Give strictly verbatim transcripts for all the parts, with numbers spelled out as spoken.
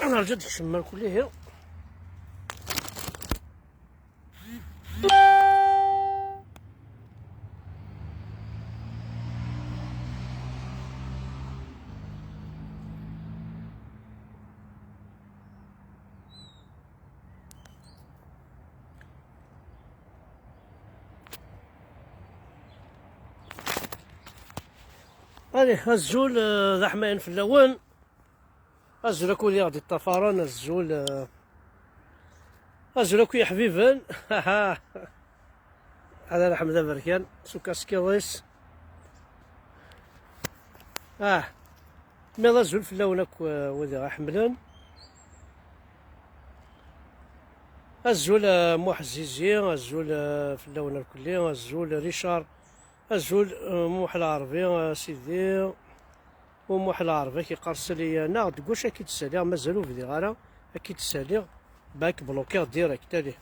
Nerǧa ad kecmen mkul ihi. Allez, azul, eh, d aḥmayan fell-awen. Azul akk wid i ɣ-d-iṭṭafaren, azul, eh, azul akk iḥbiben. Ala Ḥmed aberkan s ukaskiḍ-is. Ah, miḍ azul fell-awen akk, eh, wid i ɣ-iḥemmlen. Azul, eh, Muḥ Zizi, azul, eh, fell-awen irkelli, azul Richard, azul, eh, Muḥ Lɛerbi, eh, sidi. U Muḥ Lɛerbi ak-iqqar sali-yaneɣ, deg wacu akka i d-ssaliɣ, mazal ur bdiɣ ara, akka i d-ssaliɣ, bak blokiɣ direct, allez.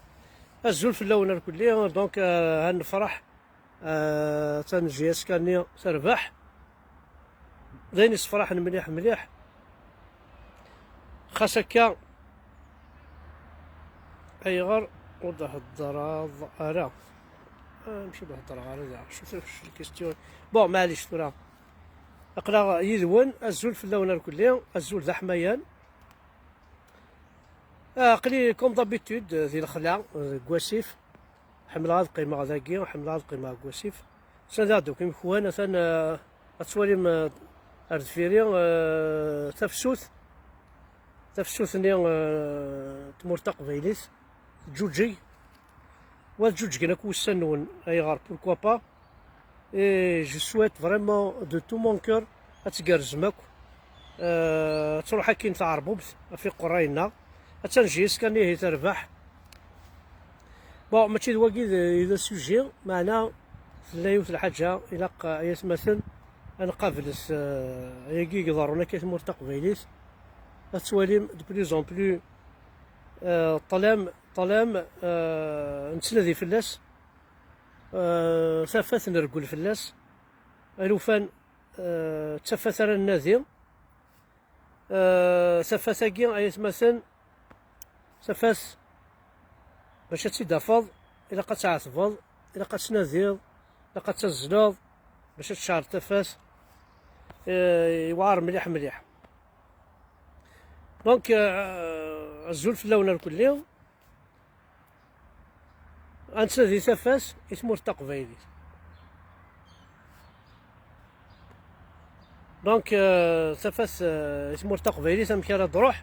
Azul fell-awen irkelli, donc, eh, ad nefreḥ, eh, atan J S K-nni terbeḥ, d ayen issefraḥen mliḥ mliḥ, xas akka, ayɣer ur d-heddreḍ ara? Ah, amek ur d-heddreɣ ara da? Acu, acu lkistyon? Bon, maɛlic tura. Aql-aɣ yid-wen, azul fell-awen irkelli, azul d aḥmayan. Ah, aql-i, comme d'habitude, di lexla, deg wasif. Ḥemmleɣ ad qqimeɣ dagi, ḥemmleɣ ad qqimeɣ deg wasif. Ttnadiɣ-d akk imekwan, atan, ah, ad twalim, ah, ar deffir-i, ah, tafsut, tafsut-nni, ah, n tmurt taqbaylit, teǧǧuǧeg. Wa ad ǧuǧgen akk wussan-nwen, ayɣer, pourquoi pas? Et je souhaite vraiment de tout mon cœur ad tgerrzem akk. Euh, ad truḥ akkin tɛerbubt ɣef iqerray-nneɣ. Attan J S K-nni ihi terbeḥ. Bon, mačči d wagi i d, i d asujet, meɛna tella yiwet lḥaǧa ilaq, ay atmaten, ad nqablet, euh, ayagi i iḍerrun akka i tmurt taqbaylit. Ad twalim de plus en plus, euh, ṭṭlam, ṭṭlam, euh, nettnadi fell-as, euh, tafat nreggel fell-as, alufan, euh, d tafat ara nnadi. Euh, tafat-agi, ay atmaten, tafat, bac ad tt-id-tafeḍ, ilaq ad tɛetbeḍ, ilaq ad tnadiḍ, ilaq ad tazzleḍ, bac ad tceɛreḍ tafat. Euh, yewɛer mliḥ mliḥ. Donc, euh, azul fell-awen irkelli. Ad nettnadi tafat i tmurt taqbaylit. Donc, euh, tafat, euh, i tmurt taqbaylit, amek ara d-truḥ?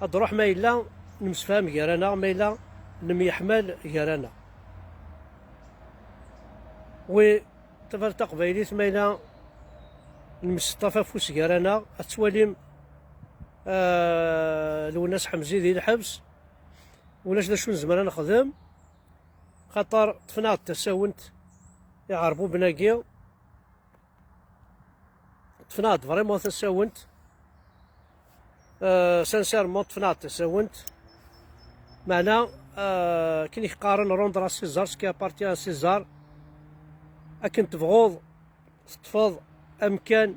Ad d-truḥ ma yella nemsefham gar-aneɣ, ma yella nemyeḥmal gar-aneɣ. Oui, tafat taqbaylit, ma yella nemseṭṭaf afus gar-aneɣ, ad twalim, euh, Lwennas Ḥemzi di lḥebs, ulac d acu nezmer ad nexdem, xaṭer ṭṭfen-aɣ-d tasawent iɛerbuben-agi, ṭṭfen-aɣ-d vraiment tasawent, euh, sincèrement ṭṭfen-aɣ-d tasawent, meɛna, euh, akken i k-qqaren rendre à César ce qui appartient à César, akken tebɣuḍ teṭṭfeḍ amkan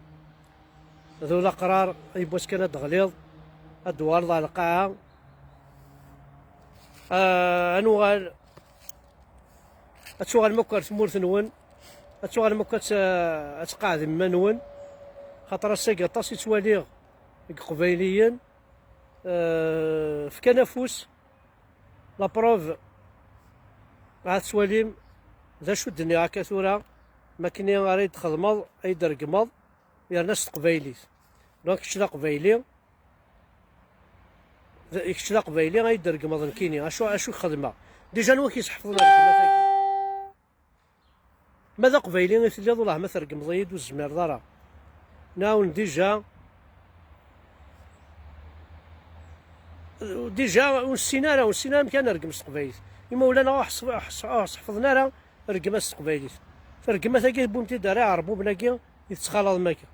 d ulaqrar, yiwwas kan ad d-teɣliḍ, ad d-tuɣaleḍ ɣer lqaɛa. Ah, ad nuɣal, ad tuɣalem akk ar tmurt-nwen, ad tuɣalem akk ad t-, ad tqeɛdem iman-nwen, xaṭer ass-agi aṭas i ttwaliɣ deg Iqbayliyen, ah, fkan afus. La preuve, ad twalim d acu d-nniɣ akka tura, makni ara yi-d-txedmeḍ, ad yi-d-tregmeḍ, yerna s teqbaylit. Donc, kečč d aqbayli, d, kečč d aqbayli, ad yi-d-tregmeḍ nekkini. Acu, acu i xedmeɣ? Déjà, anwa i k-yesḥefḍen rregmat-agi? Ma d aqbayli i telliḍ, wellah ma tregmeḍ-iyi-d, ur tezmireḍ ara. Nɛawen déjà. Déjà ur nessin ara, ur nessin ara amek ara nergem s teqbaylit. Imawlan-nneɣ ur ḥs-, ur ḥs-, ur ḥeffḍen ara rregmat s teqbaylit. Rregmat-agi tewwim-t-id ar iɛerbuben-agi i tettxalaḍem akka.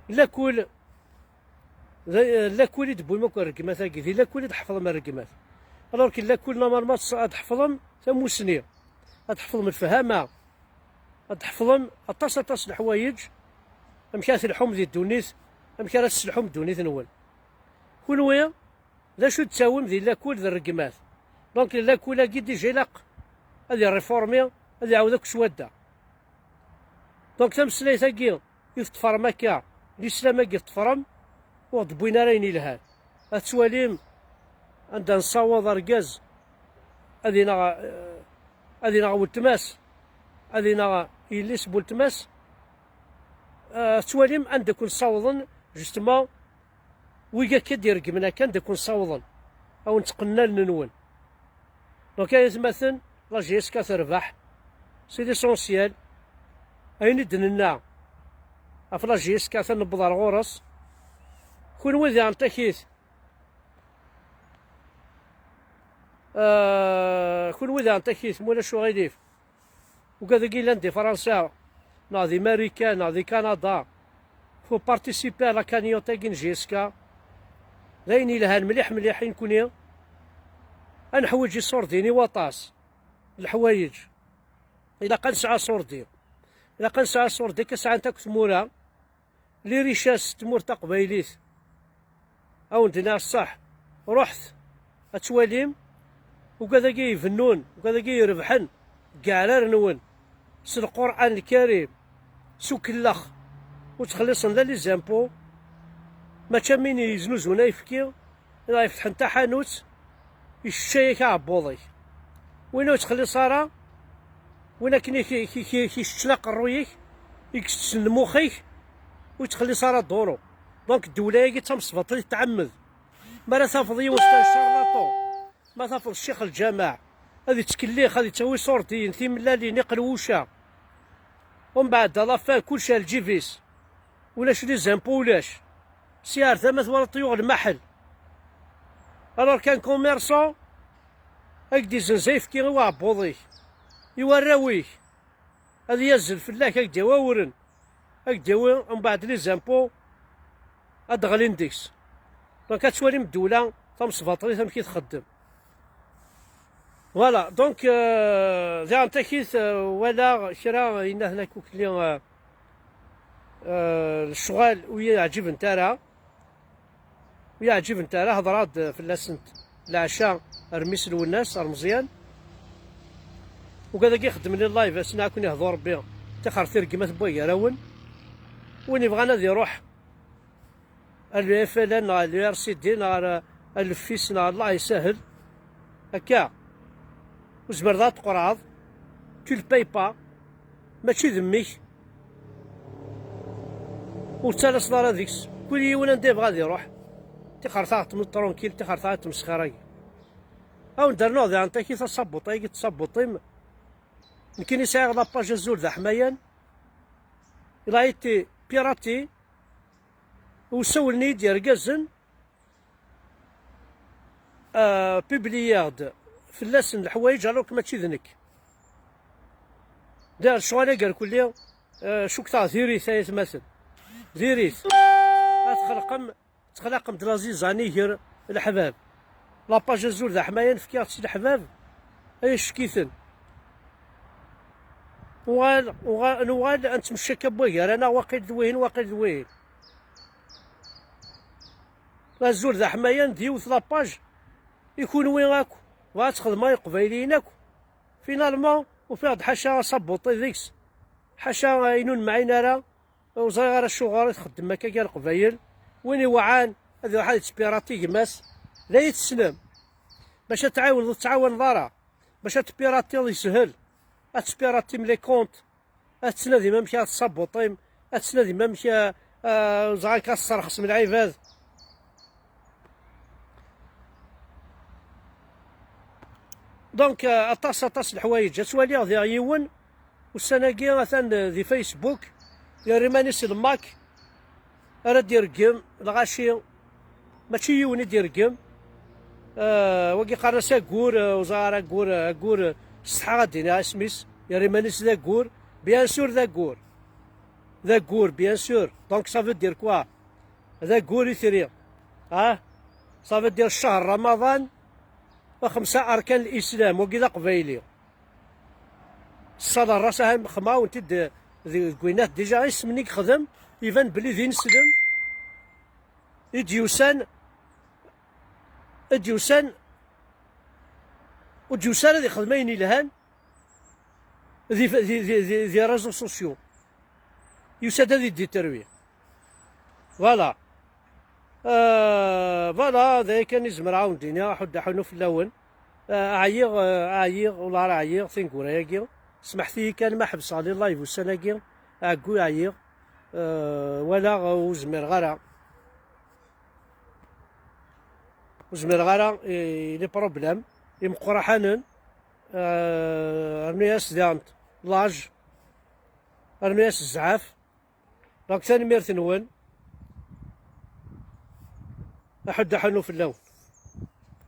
Lakul, d, lakul i d-tewwim akk rregmat-agi, di lakul i d-tḥeffḍem rregmat. Alors que lakul, normalement, ad tḥeffḍem tamussni, ad tḥeffḍem lefhama, ad tḥeffḍem aṭas, aṭas n leḥwayeǧ, amek ara telḥum di ddunit, amek ara tesselḥum ddunit-nwen. Kunwi d acu d-ttawim di lakul d rregmat? Donc lakul-agi déjà ilaq ad irriformi, ad iɛawed akk s wadda. Donc tameslayt-agi i teṭṭfrem akka, lislam-agi teṭṭfrem, ur ɣ-d-wwin ara ayen ilhan. Ad twalim anda nessaweḍ argaz ad ineɣ, ad ineɣ weltma-s, ad ineɣ yelli-s n weltma-s. Ad twalim anda ken-ssawḍen, justement, wigi akka d-ireggmen akka anda ken-ssawḍen, a wen-ttqennalen-nwen. Donc ay atmaten, la J S K terbeḥ, c'est l'essentiel. Ayen i d-nenna ɣef la J S K atan newweḍ ar ɣur-s. Kunwi diɣen takit, euh, kunwi diɣen takit, ma ulac uɣilif, ugad-agi yellan di Fransa, neɣ di Marikan, neɣ di Kanada, faut participer à la cagnotte-agi n J S K. D ayen yelhan mliḥ mliḥ i nekni. Ad neḥwiǧ iṣurdiyen i waṭas n leḥwayeǧ. Ilaq ad nesɛu aṣurdi. Ilaq ad nesɛu aṣurdi akka sɛant akk tmura. Les richesses n tmurt taqbaylit. A wen-d-iniɣ ṣṣeḥ, ruḥet ad twalim ugad-agi ibennun, ugad-agi irebḥen deg yeɛrar-nwen, s Lqur'an Lkarim, s ukellex, ur ttxelliṣen la les impôts, mačči am win yeznuzun ayefki, neɣ ifetḥen taḥanut, iceččay-ak aɛebbuḍ-ik. Win ur yettxelliṣ ara, win akken i k-, k-, k-, k-, iceččen aqerruy-ik, i yessessen lmux-ik, ur yettxelliṣ ara duru. Donc ddewla-agi d tamesbaṭlit tɛemmed. Mi ara tafeḍ yiwen s un charlatan, ma tafeḍ ccix lǧameɛ, ad yettkellix, ad yettawi iṣurdiyen, timellalin, iqelwuca. Umbeɛd, à la fin, kullec ar lǧib-is. Ulac les impôts, ulac. Si ar tama twalaḍ yuɣ lmaḥel. Alors qu'un commerçant, ad k-d-izenz ayefki i uɛebbuḍ-ik, i warraw-ik, ad yazzel fell-ak, ad k-d-yawi awren, ad k-d-yawi umbeɛd les impôts, ad d-ɣlin deg-s. Donc ad twalim ddewla tamesbaṭlit amek i txeddem. Voilà, donc, euh, diɣen takit, euh, walaɣ kra yenna-ten akk ukelli, euh, euh, lecɣal ur yi-ɛǧibent ara. Ur yi-ɛǧibent ara, hedreɣ-d fell-asent leɛca, ar Mmi-s Lwennas, ar Meẓyan. Ugad-agi ixeddmen live, ass-nni ad ken-ihdu Rebbi, tixret ireggem at n wagarawen. Win yebɣan ad iruḥ ar le F L N neɣ ar le R C D neɣ ar, ar le fis neɣ Allah isahel. Akka. Ur tzemreḍ ad tqerɛeḍ. Tu le payes pas. Mačči d mmi-k. Ur ttalaseḍ ara deg-s. Kul yiwen anda yebɣa ad iruḥ. Tixer taɣeṭ tranquille, tixer taɣeṭ tmesxir-agi. Awen-d rnuɣ diɣen taki tasabuṭ-agi, tasabuṭ-im. Nekkini sɛiɣ la page Azul d Aḥmayan. Il a été piraté. Usawlen-iyi-d yergazen, euh, publiyeɣ-d fell-asen leḥwayeǧ, alors que mačči d nekk. Diɣ lecɣal-agi irkelli, euh, cukkteɣ diri-t ay atmaten. Diri-t. Ad txelqem, txelqem-d la zizanie gar leḥbab. La page Azul d Aḥmayan fkiɣ-tt i leḥbab, ay acek-iten. Uɣal, uɣal, nuɣal ad nettmecci akka n wagar-aneɣ, waqil d wihin, waqil d wihin. Azul d Aḥmayan d yiwet la page i kunwi akk, bɣa ad txedmeɣ i Iqbayliyen akk. Finalement, ufiɣ-d ḥaca asabuṭi deg-s, ḥaca ayen ur nemɛin ara, ur ẓriɣ ara acuɣer i txeddem akka gar Leqbayel. Win iweɛɛan ad iruḥ ad yettpirati gma-s, d ayen tessnem. Bac ad tɛiwneḍ ur tettɛawaneḍ ara. Bac ad tpiratiḍ yeshel. Ad tpiratim les comptes. Ad tettnadim amek ara tessabuṭim. Ad tettnadim amek, ah, ah, ẓer akka ad tesserxsem lɛibad. Donc, euh, aṭas, aṭas n leḥwayeǧ. Ad twaliɣ diɣ yiwen, ussan-agi atan di Facebook, yerra iman-is d Mac, ara d-ireggem lɣaci, mačči yiwen i d-ireggem. Euh, wagi qqaren-as aggur, euh, uẓar aggur, euh, aggur, euh, ssetḥaɣ ad d-iniɣ isem-is, yerra iman-is d aggur. Bien sûr d aggur. D aggur, bien sûr. Donc ça veut dire quoi? D aggur itri. Ah? Ça veut dire ccher Ramadan, xemsa arkan n l'islam, wagi d aqbayli. Ṣṣala n ras, aha, xemma, wen-t-id, deg winat, déjà, isem-nni yexdem, iban belli d ineslem i d-yusan, i d-yusan, ur d-yusi ara ad ixdem ayen yelhan di, di, di, di, di réseaux sociaux. Yusa-d ad iditerwi. Voilà. Euh, voilà, d aya kan i zemreɣ ad wen-d-iniɣ, aḥuddu aḥunnu fell-awen. Euh, ɛyiɣ, euh, ɛyiɣ, wellah ɛyiɣ tineggura-agi. Smeḥt-iyi kan ma ḥebseɣ les lives ussan-agi, ɛeggu ɛyiɣ. Euh, walaɣ, euh, ur zmireɣ ara. Ur zmireɣ ara i les problèmes imeqqraḥanen. Euh, rnu-yas diɣen l'âge, rnu-yas zzɛaf. Donc, tanemmirt-nwen. Aḥuddu aḥunnu fell-awen.